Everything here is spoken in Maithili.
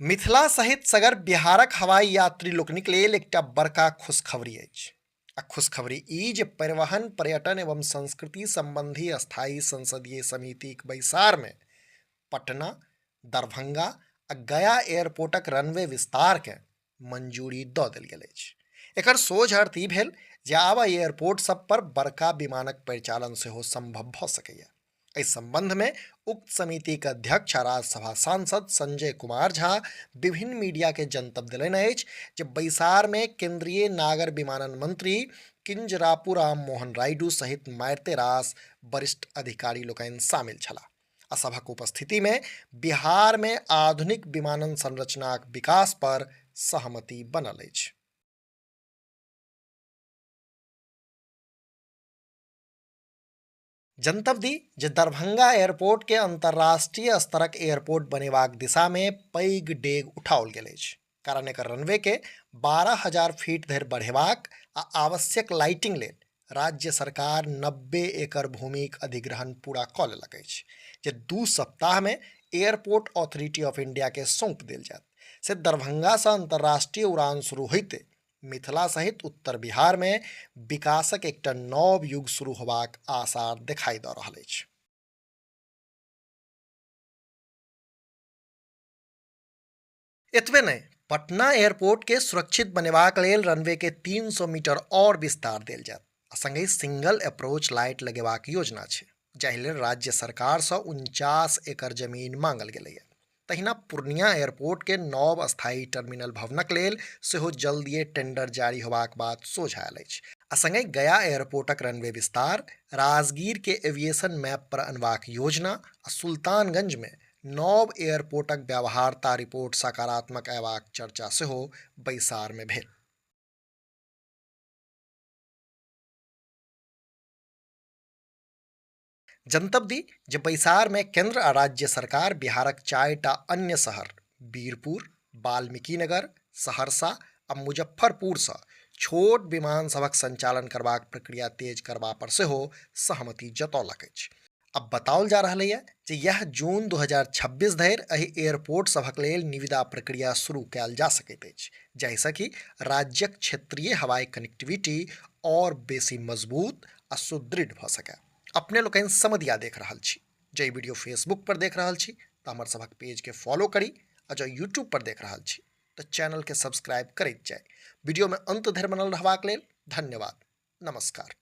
मिथिला सहित सगर बिहारक हवाई यात्री लोकनिक लेल एकटा बड़का खुशखबरी अछि आ खुशखबरी ई जे परिवहन, पर्यटन एवं संस्कृति संबंधी स्थायी संसदीय समितिक बैसारमे पटना, दरभंगा आ गया एयरपोर्टक रनवे विस्तारकेँ मंजूरी दऽ देल गेल अछि। एकर सोझ अर्थ ई भेल जे आब एहि एयरपोर्ट सभ पर बड़का विमानक परिचालन सेहो संभव भऽ सकैए। एहि संबंध में उक्त समिति के अध्यक्ष आ राज्यसभा सांसद संजय कुमार झा विभिन्न मीडिया के जनतब देलनि अछि जे बैसार में केंद्रीय नागर विमानन मंत्री किंजरापु राम मोहन रायडू सहित मारिते रास वरिष्ठ अधिकारी लोकनि शामिल छलाह आ सभक उपस्थिति में बिहार में आधुनिक विमानन संरचनाक विकास पर सहमति बनल अछि। जनतब दी जे दरभंगा एयरपोर्ट के अंतर्राष्ट्रीय स्तरक एयरपोर्ट बनेबाक दिशा में पैघ डेग उठाओल गेल अछि, कारण एकर रनवे के 12,000 फीट धरि बढ़ेबाक आ आवश्यक लाइटिंग लेल राज्य सरकार 90 एकड़ भूमिक अधिग्रहण पूरा कऽ लेलक अछि, जे 2 सप्ताह में एयरपोर्ट अथॉरिटी ऑफ इंडिया के सौंप देल जायत। से दरभंगा से अंतर्राष्ट्रीय उड़ान शुरू होइते मिथिला सहित उत्तर बिहार में विकासक एकटा नव युग शुरू होबाक आसार देखाई दऽ रहल अछि। एतबे नहि, पटना एयरपोर्ट के सुरक्षित बनेबाक लेल रनवे के 300 मीटर और विस्तार देल जायत आ संगहि सिंगल अप्रोच लाइट लगेबाक योजना छै, जाहि लेल राज्य सरकार सँ 49 एकड़ जमीन मांगल गेलैए। तहिना पूर्णिया एयरपोर्ट के नव अस्थायी टर्मिनल भवनक लेल सेहो जल्दिए टेंडर जारी होबाक बात सोझा आयल अछि आ संगहि गया एयरपोर्टक रनवे विस्तार, राजगीर के एविएशन मैप पर अनबाक योजना आ सुल्तानगंज में नव एयरपोर्टक व्यवहार्यता रिपोर्ट सकारात्मक अयबाक चर्चा सेहो बैसार में भेल। जनतब दी जे बैसार में केंद्र आ राज्य सरकार बिहारक 4टा अन्य शहर बीरपुर, वाल्मीकिनगर, सहरसा आ मुजफ्फरपुर सँ छोट विमान सभक संचालन करबाक प्रक्रिया तेज करबा पर सेहो सहमति जतौलक अछि। अब बताओल जा रहल है जे यह जून 2026 धरि एहि एयरपोर्ट सभक लेल निविदा प्रक्रिया शुरू कयल जा सकैत अछि, जाहिसँ कि राज्यक क्षेत्रीय हवाई कनेक्टिविटी और बेसी मजबूत आ सुदृढ़ भऽ सकय। अपने लोकनि समदिया देख रहल छी। जँ ई वीडियो फेसबुक पर देख रहल छी तऽ हमर सभक पेज के फॉलो करी आ जँ यूट्यूब पर देख रहल छी तऽ चैनल के सब्सक्राइब करैत जाय। वीडियो में अंत धरि बनल रहबाक लेल धन्यवाद। नमस्कार।